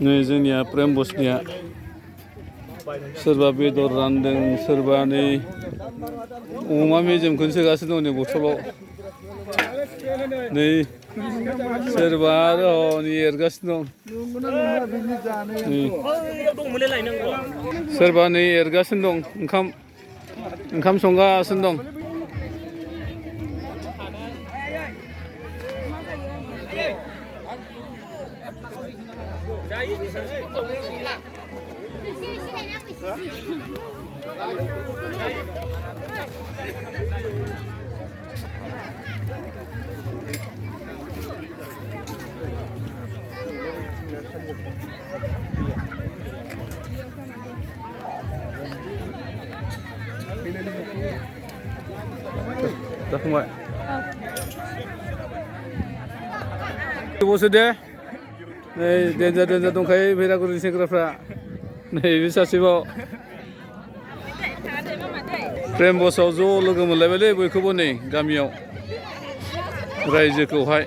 नै जोंनिया प्रेम बसनिया सोरबा बेदर रानदों सोरबा नै अमा मेजेमखौनो सोगासिनो दं नै बथलाव नै सोरबा आरो नै एरगासिनो दं सोरबा नै एरगासिनो दं ओंखाम संगासिनो दं जाखांबाय बसो दे नै देन्जार दंखायो भेरागुरिनि सेंग्राफ्रा नै बे सासेबाव प्रेम बसआव ज' लोगो मोनलायबायलै बयखौबो नै गामियाव रायजोखौहाय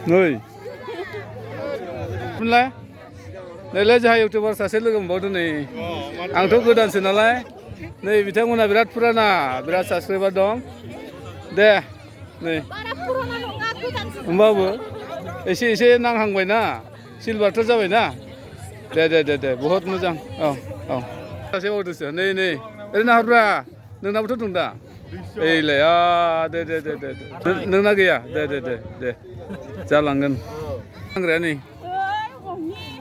नै मोनलाय नैलाय जोंहा इउटुबार सासे लोगो मोनबावदों नै आंथ' गोदानसो नालाय नै बिथांमोनहा बिराद फुराना बिराद साबसक्राइबार दं दे नै होमबाबो एसे नांहांबायना सिलभारथ' जाबायना दे बहुद मोजां औ सासे मावदोंसो नै ओरैनो हरब्रा नोंनाबोथ' दं दा ओइलाय दे नोंना गैया दे जालांगोन नांग्राया नै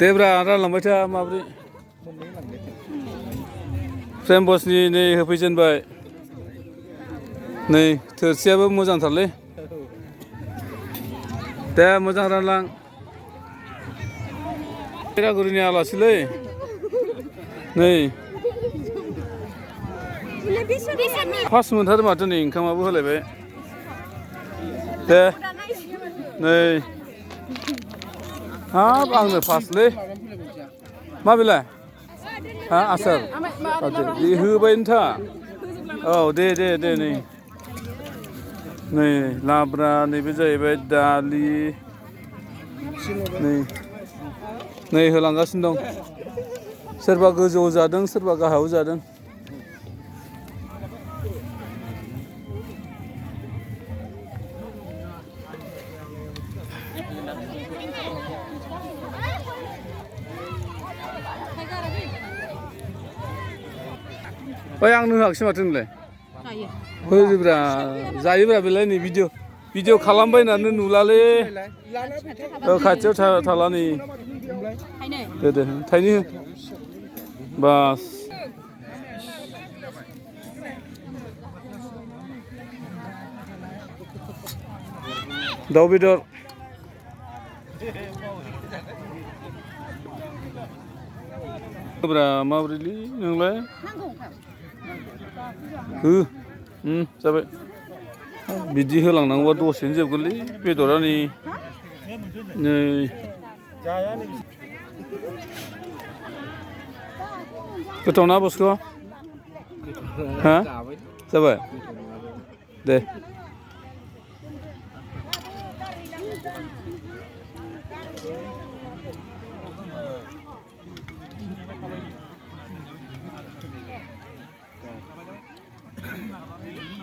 देब्रा रानलांबाय था माब्रै प्रेम बसनि नै होफैजेनबाय नै थोरसियाबो मोजांथारलै दे मोजां रानलां भेरागुरिनि आलासिलै नै फार्स्ट मोनथारो माथो नै ओंखामाबो होलायबाय दे नै हाब आंनो फार्स्टलै मा बेलाय हा आसार बे होबायनो था औ दे नै लाब्रा नैबे जाहैबाय दालि नै होलांगासिनो दं सोरबा गोजौआव जादों सोरबा गाहायाव जादों ओइ आंनो होआखिसै माथो नोंलाय होजोब्रा जायोब्रा बेलाय नै भिडिअ खालामबाय होननानै नुलालै खाथियाव थाला नै दे थाइनै हो बास दाउ बेदर ब्रा माब्रैलै नोंलाय हो जाबाय बिदि होलांनांगौबा दसेनो जोबगोनलै बेदरा नै गोथाव ना बस्क' हा जाबाय दे